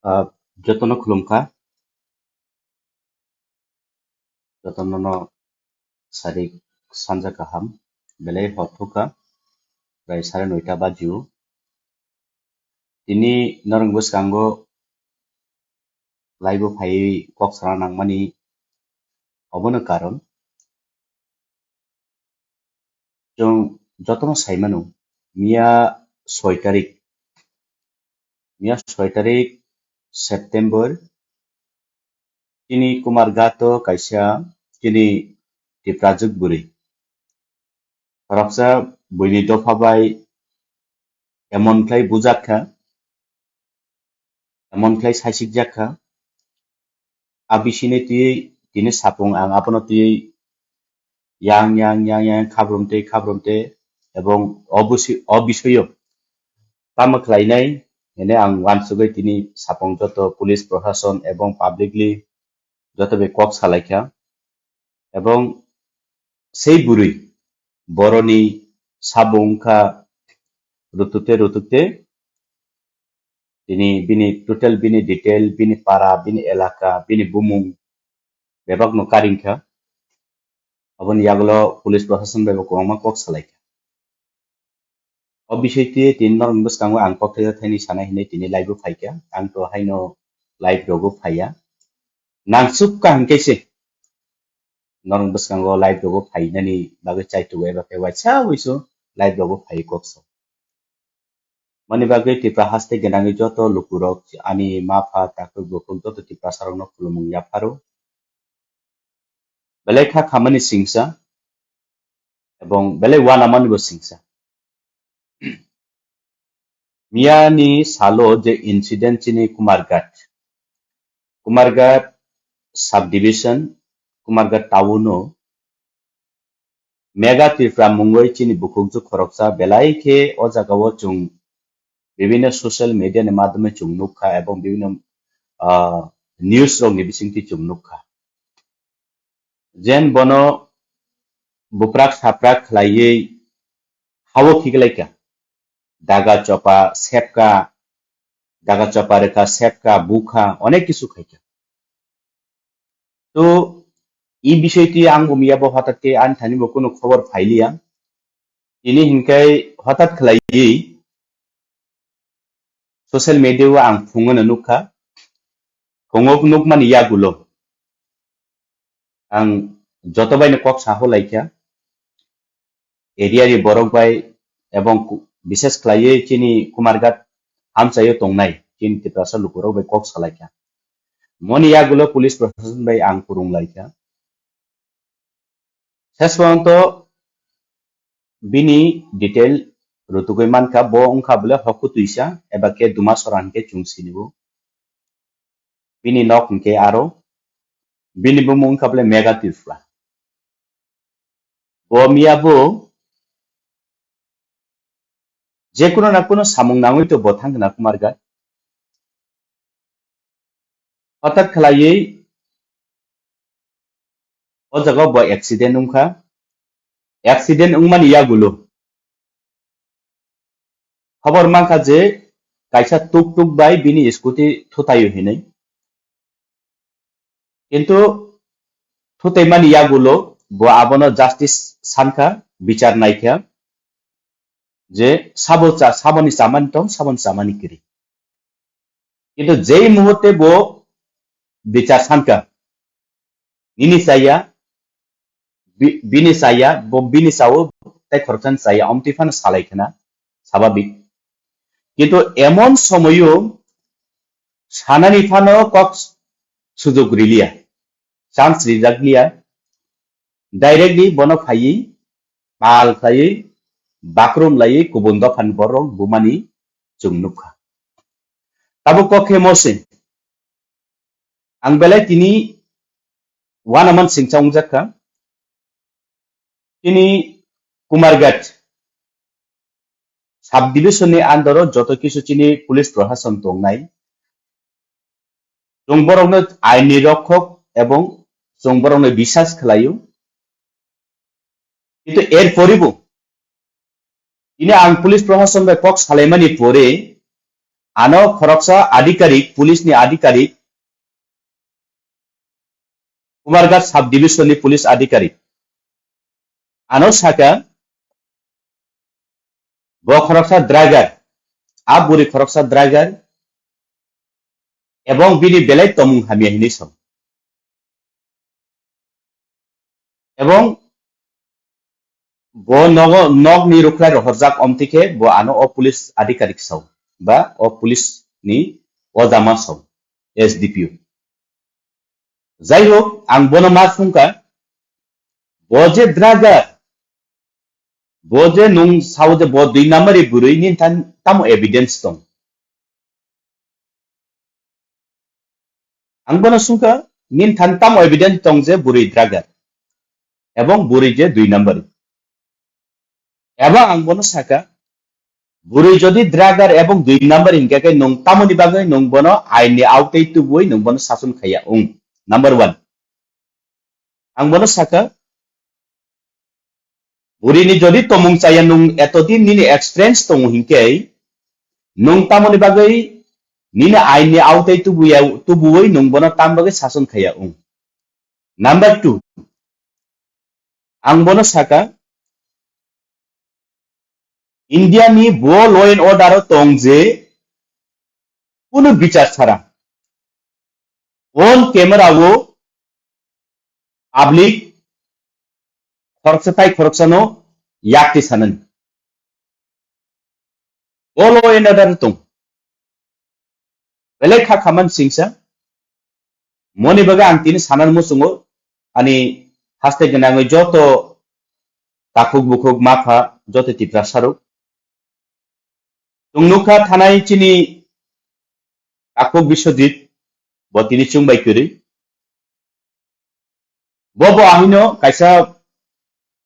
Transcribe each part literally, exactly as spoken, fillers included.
Ah, jotono khulumkha, jotono no sarik sanja kaham, belai hor thukha, prai sare noita bajio. Tini norok bwskango live o phaiwi kok sana nangmani obono karon. Chwng jotono sai mano, miya soi tarik, miya soi tarik September, chini Kumarghat o kaisa chini Tiprajwk bwrwi. Khoroksa buini dopha bai emon khlai bujak kha, emon khlai saisikjak kha, a bisini twi tini sapung ang abono twi yang, yang, yang, yang, khabrum twi, khabrum twi, ebong o busi-, o bisoyo tamo khlainai hwnwi ang uansugwi tini sapung joto police, prosason ebong publicly joto bai kok salaikha. Ebong sei bwrwi boroni sabo wngkha rutukte rutukte, tini bini total bini detail, bini para, bini elaka, bini bumung bebakno karingkha. Aboni yagulo police prosason bai bo kwbangma kok salaikha. O bisoi twi tini norokni bwskango ang kok thaisa thaini sana hinwi tini live o phaikha. Ang to haino live rogo phaiya. Nangsuk kaham khe se norokni bwskango live rogo phainani bagwi chaitugo eba khe waisa wisu live rogo phai kok sa. Mani bagwi Tripura haste gwnangwi joto lukurok ani ma pha takhuk bukhuk joto Tiprasarokno khulumung yapharo. Belai kha khamani singsa ebong belai uanamani bo singsa. Miyani salo je incident chini Kumarghat, Kumarghat subdivision, Kumarghat town o Mega Tripura mungwi chini bukhukjwk khoroksa belai khe o jagao chwng bibhinno social media ni madhyome chwng nukha ebong bibhinno, ah, news rokni bisingtwi chwng nukha. Jen bono buprak saprak khlaiwi hao khiklaikha. Daga chopa sepka, daga chopa rwkha sepka, bukha, onek kisu khaikha. To, i bisoi twi ang bo miya bo hothat khe ani thani bo kunu khobor phailiya. Tini hinkhai hothat khlaiwi social media o ang phungo no nukha. Phungo nukmani yagulo ang joto bai no kok saho laikha. Area ni borok bai ebong ku-, bishes khlaiwi chini Kumarghat amchaio tongnai chini Tiprasa lukurok bai kok salaikha. Moni yagulo police prosason bai ang kurung laikha. Ses porjonto bini detail rutugwi mankha, bo wngkha bole Hokhu Twisa eba khe Duma Sora hinkhe chwng sinibo. Bini nok hinkhe aro, bini bumung wngkha bole Mega Tripura. Bo miya bo jekuno na kuno samung nangwi to bo thang na Kumarghat. Hothat khlaiwi o jaga bo accident wngkha. Accident wngmani yagulo khobor mankha je kaisa tuk tuk bai bini scooty thutaio hinwi. Kintu thutaimani yagulo bo abono justice sankha, bichar naikha je sabo cha-, saboni chamani tong, saboni chamani kiri. Kintu jei muhurte bo bichar sankha, nini chaya, bi-, bini chaya, bo bini chao, tei khoroksan chaya, omtwi phano salai khna, sababik. Kintu emon somoyo sanani phano kok sujok riliya, chance rijak liya, directly bono phaiwi, mal khlaiwi, bakrum laiwi, kubun dophani borok bumani chwng nukha. Tabuk kok khe mose, ang belai tini uanaman singcha wngjakha. Chini Kumarghat subdivision ni under o joto kisu chini police prosason tongnai. Chwng borokno ain ni rokhok ebong chwng borokno bisas khlaio. Kintu er poribo tini ang police prosason bai kok salaimani pore Ano khoroksa adhikarik, police ni adhikarik, Kumarghat sub division ni police adhikarik ano saka, bo khoroksa driver, a buri khoroksa driver, ebong bini belai tomung hamya hinwi song. Ebong bo nogo, nokni rukhlai rohorjak omtwi khe bo ano o police adhikarik sao, ba o police ni ojama sao, S D P O. Jai hok, ang bono ma sungkha, bo je driver, bo je nung sao je bo dui number ni bwrwi, nini than tamo evidence tong? Ang bono sungkha, nini than tamo evidence tong je bwrwi driver ebong bwrwi je dui number? Ebong ang bono saka, bwrwi jodi driver ebong dui number hinkhe khe nung tamoni bagwi nung bono ain ni aotai tubui nung bono sason khaiya ung? Number one. Ang bono saka, bwrwi ni jodi tomung chaya nung etodin nini experience tongo hinkhe nung tamoni bagwi nini ain ni aotai tubuya, tubuwi nung bono tam bagwi sason khaiya ung? Number two, ang bono saka, India ni bo law and order o tong je kunu bichar sara on camera o public khoroksa tai khoroksano yakti sanani. Bo law and order tong. Belai kha khaman singsa. Moni bagwi ang tini sanan muchungo, ani haste gwnangwi joto takhuk bukhuk mapha joto Tiprasa rok. Chwng nukha thanai chini takhuk Biswajit bo tini chwng bai kwrwi. Bo bo ahino kaisa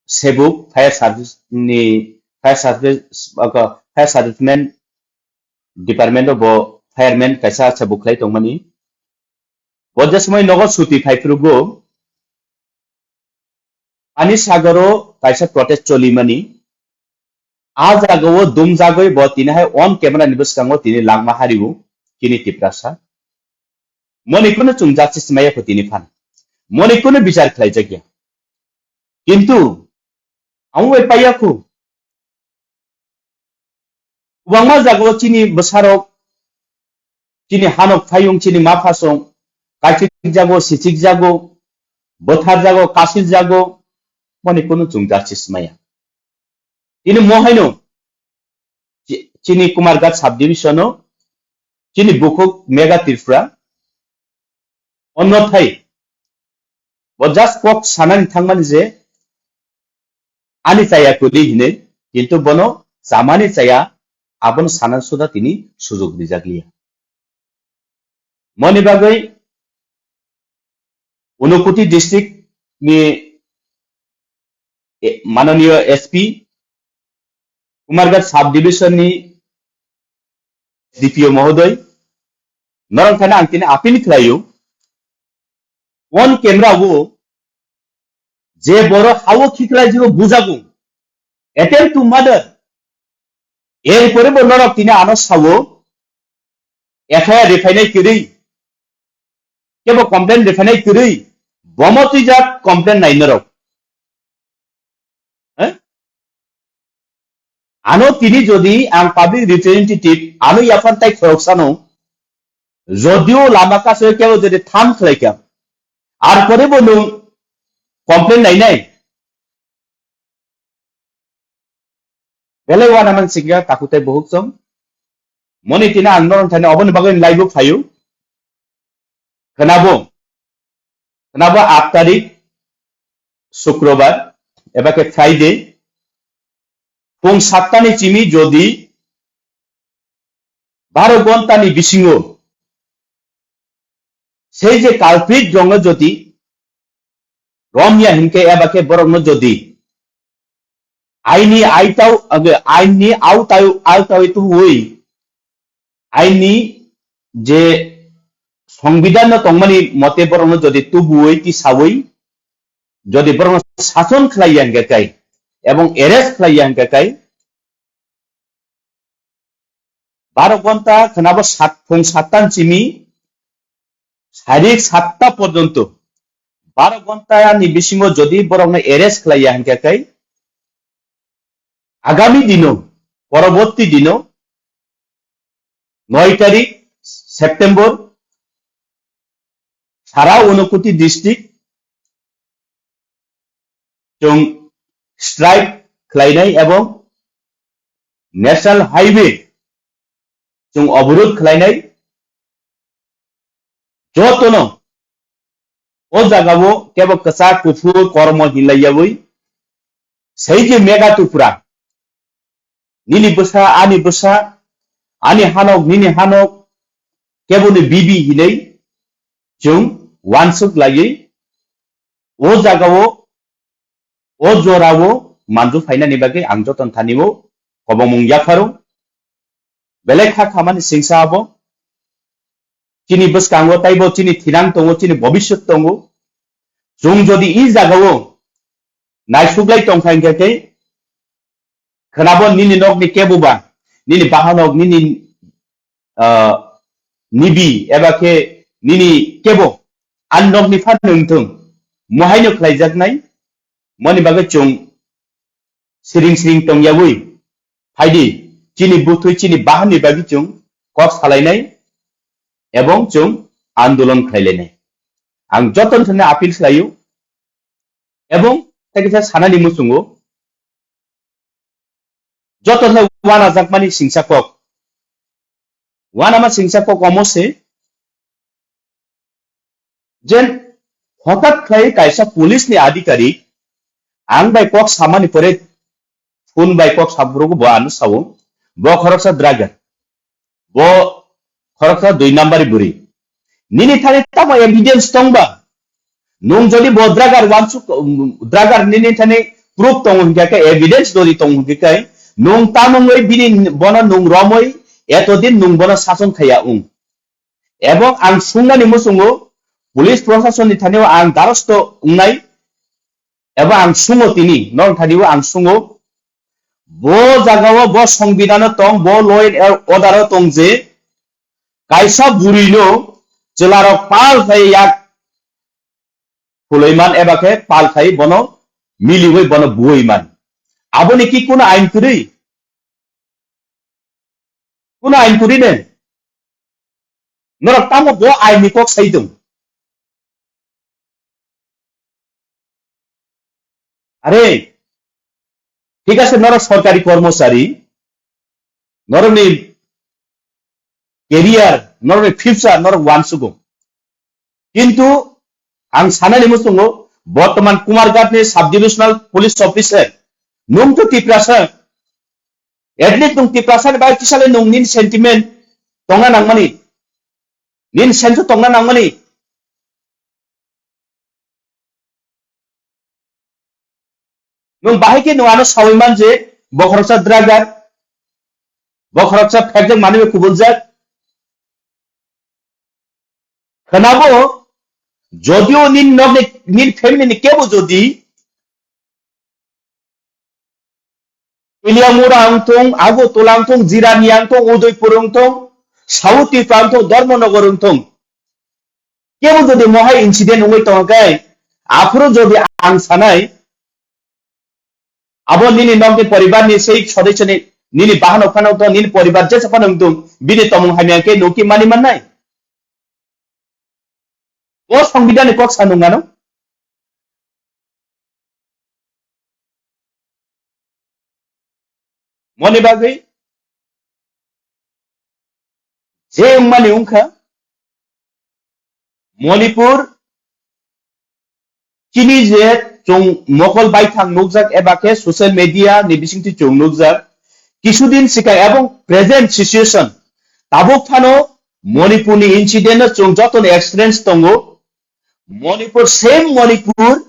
sebuk fire service ni fire service, aka fire serviceman department o bo fireman kaisa sebuk khlai tongmani. Bo je somoi nogo suti phai phrugo, ani sagoro kaisa protest choli mani. A jagao dumjagwi bo tini hai on camera ni bwskango tini langma hario chini Tiprasa. Moni kunu chwng justice maya kho tini phan. Moni kunu bichar khlai jakya. Kintu ang bai paya kho. Kwbangma jagao chini bwsarok, chini hanok phayung, chini maphasong, kaichik jago, sichik jago, bwthar jago, kasil jago, moni kunu chwng justice maya. Tini mo haino chi-, chini Kumarghat subdivision o, chini bukhuk Mega Tripura, onno thai, bo just kok sanani thangmani je, ani chaya kwrwi hinwi, kintu bono chamani chaya abono sanan suda tini sujok rijak liya. Moni bagwi Unakoti district ni, eh, mananiyo S P, Kumarghat sub division ni D P O mohodoy, norok thani ang tini appeal khlaio, on camera o je borok hao khiklai jibo bujago, attempt to murder, er pore bo norok tini ano sao, F I R rephainai kwrwi, kebo complaint rephainai kwrwi, bomo twijak complaint nai norok. Eh? Ano tini jodi ang public representative, ano yaphar tai khoroksano, jodio lama kaso kebo jodi tham khlaikha, ar pore bo nwng complaint nainai. Belai wana man singya takhuk tai bukhuk song. Moni tini ang norok thani oboni bagwi live o phaio. Khnabo, khnabo aat tarik Sukrobar eba khe Friday, phung satta ni chimi jodi baro gonta ni bisingo sei je culprit rokno jodi romya hinkhe eba khe borokno jodi aini aitao, age, aini autao, autao tubuwi, aini je songbidan no tongmani mote borokno jodi tubuwi tisawi, jodi borokno sason khlaiya hinkhe kai, ebong arrest khlaiya hinkhe kai, Baro ghonta khwnabo sat, phung satta ni simi sairik satta porjonto, baro ghonta ni bisingo jodi borokno arrest khlaiya hinkhe khai, agami dino, poroborti dino, noi tarik September, sara Unakoti district chwng strike khlainai ebong National Highway chwng oborod khlainai. Jotono o jagao kebo kwchak kuphur kormo hinlaiyawi sei je mega tupra, nini bwsa, ani bwsa, ani hanok, nini hanok, keboni bibi hinwi chwng wansuk laiwi o jagao, o jorao manju phainani bagwi ang joton thanio kobongmung yapharo. Belai kha khamani singsa abo. Chini bwskango taibo chini thinang tongo, chini bobiswt tongo. Chwng jodi i jagao naisuklai tongkha hinkhe khe, khwnabo nini nokni kebo ba, nini bahanok, nini, ah, nibi eba khe nini kebo ani nokni phan wngthung, muhaino khlaijaknai, moni bagwi chwng siring siring tongyawi phaidi, chini bwthwi chini bahanni bagwi chwng kok salainai ebong chwng andolon khlailainai. Ang joton thani appeal khlaio ebong tei kisa sanani muchungo joto khe wanajakmani singsa kok. Wanama singsa kok omo se je hothat khlai kaisa police ni adhikarik ang bai kok samani pore phone bai kok saphuru bo ano sao, bo khoroksa driver, bo khoroksa dui number bwrwi. Nini thani tamo evidence tongba? Nung jodi bo driver wansuk, driver nini thani proof tongo hinkhe khe, evidence jodi tongo hinkhe khe, nung tamungwi bini bono nung romwi etodin nung bono sasong khaiya wng. Ebong ang sungnani muchungo police proshasonni thanio ang darosto wngnai, eba ang sungo tini, nong thanio ang sungo, bo jagao bo songbidano tong, bo law and order o tong je kaisa burino chwlarok pal khai yak phulwi man eba khe pal khai bono miliwi bono buwi man. Aboni ki kuno ain kwrwi? Kuno ain kwrwi ne? Norok tamo bo ain ni kok sai tong? Are, thik ase, norok sorkari kormochari, norokni career, norokni future, norok wansugo. Kintu ang sanani muchungo, bortoman Kumarghat ni sub divisional police officer, nung to Tiprasa, at least nung Tiprasa ni bai kisale nung nin sentiment tongna nangmani, nin sense tongna nangmani. Nwng bahai khe nwng ano sawi man je bo khoroksa driver, bo khoroksa phekjak manwi kubuljak. Khwnabo, jodio nini nokni, nini family ni kebo jodi Iliamura wng thung, Agartala wng thung, Jirania wng thung, Udaipur wng thung, South Tripura wng thung, Dharmanagar wng thung. Kebo jodi mohai incident wngwi tongkhe, aphuru jodi ang sanai, abo nini nokni poribar ni sei sodosyoni, nini bahan phano wng thung, nini poribar jesa phano wng thung, bini tomung hamya khe nwng ki mani mannai? O songbidani kok sa nung ano? Moni bagwi je wngmani wngkha, Manipur chini je chwng mokol baithang nukjak eba khe social media ni bisingtwi chwng nukjak, kisudin sikha ebong present situation tabuk phano Manipur ni incident no chwng joto ni experience tongo. Manipur, same Manipur,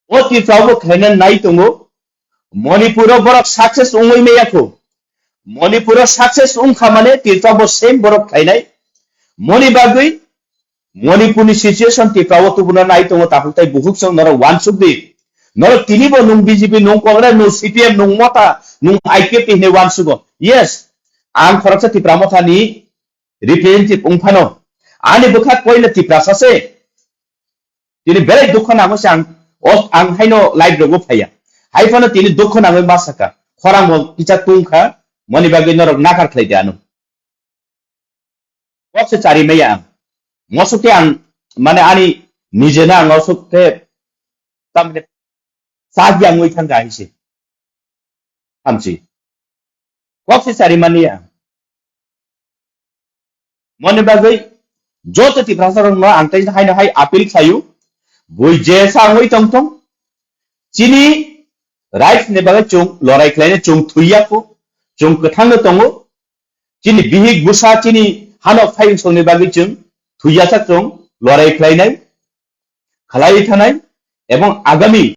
o Tripura bo khaina nai tongo. Manipur o borok success wngwi maya kho. Manipur o success wngkha mane Tripura bo same borok khainai. Moni bagwi Manipur ni situation Tripura o tubuna nai tongo, takhuk tai bukhuk song norok wansuk di. Norok tini bo nung B J P, nung Congress, nung C P M, nung Motha, nung I P F T hinwi wansugo. Yes, ang khoroksa Tipra Mothani representative wng phano, ani bwkha koila Tiprasa se. Tini belai dukho nango se ang, o, ang haino live rogo phaiya. Hai phano tini dukho nangwi ma saka. Khorang bo kisa tungkha, moni bagwi norok nakar khlai di ano. Kok se chari maya ang. Mosok ke ang, mane ani nije na ang mosok ke tamne sagi ang oi thangka hise. Hamsi. Kok se chari mani ang. Moni bagwi joto Tiprasa rokno ang tai haino hai appeal khlaio. Bui je sa ang oi tong tong. Chini rights ni bagwi chwng lorai khlaina chwng thwiya kho. Chwng kwthangno tongo. Chini bihik bwsa chini hanok phaiung songni bagwi chwng thwiya sa chwng lorai khlainai, khlai thanai, ebong agami